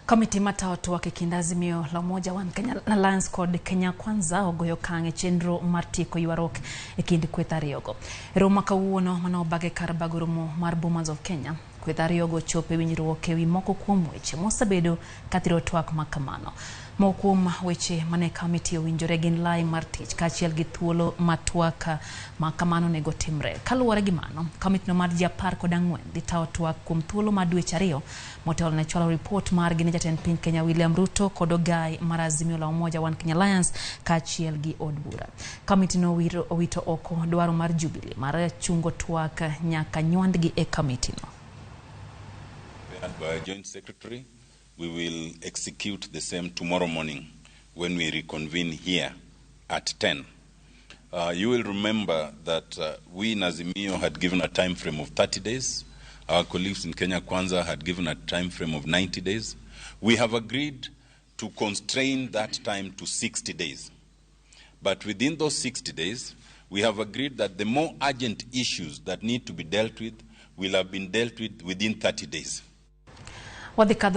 Komiti matayo twak e kind Azimio la Umoja One Kenya Alliance kod Kenya Kwanza ogoyo okang' e chenro mar tieko ywaruok e kind kweth ariyogo. E romo ma kawuono mane obag e kar bago romo mar Bomas of Kenya, kweth ariyogo ochopo e winjruok ewi moko kuom weche mosebedo kathiro twak ma kamano. Moko kuom weche mane komiti owinjore gin lai mar tich kaachiel gi thuolo ma twak ma kamano onego timre. Kaluwore gi mano, komitino mar ji 14 dhi tayo twak kuom thuolo mar dweche 2 motelo ne chwalo ripot margi ne jatend piny Kenya William Ruto kod ogai mar Azimio la Umoja One Kenya Alliance kaachiel gi od bura. Komitino owito oko dwaro mar Jubilee mar chungo twak nyaka nywandgi e komitino. By Joint Secretary, we will execute the same tomorrow morning when we reconvene here at 10. You will remember that we in Azimio had given a time frame of 30 days. Our colleagues in Kenya Kwanza had given a time frame of 90 days. We have agreed to constrain that time to 60 days. But within those 60 days, we have agreed that the more urgent issues that need to be dealt with will have been dealt with within 30 days. Wadhi kadho.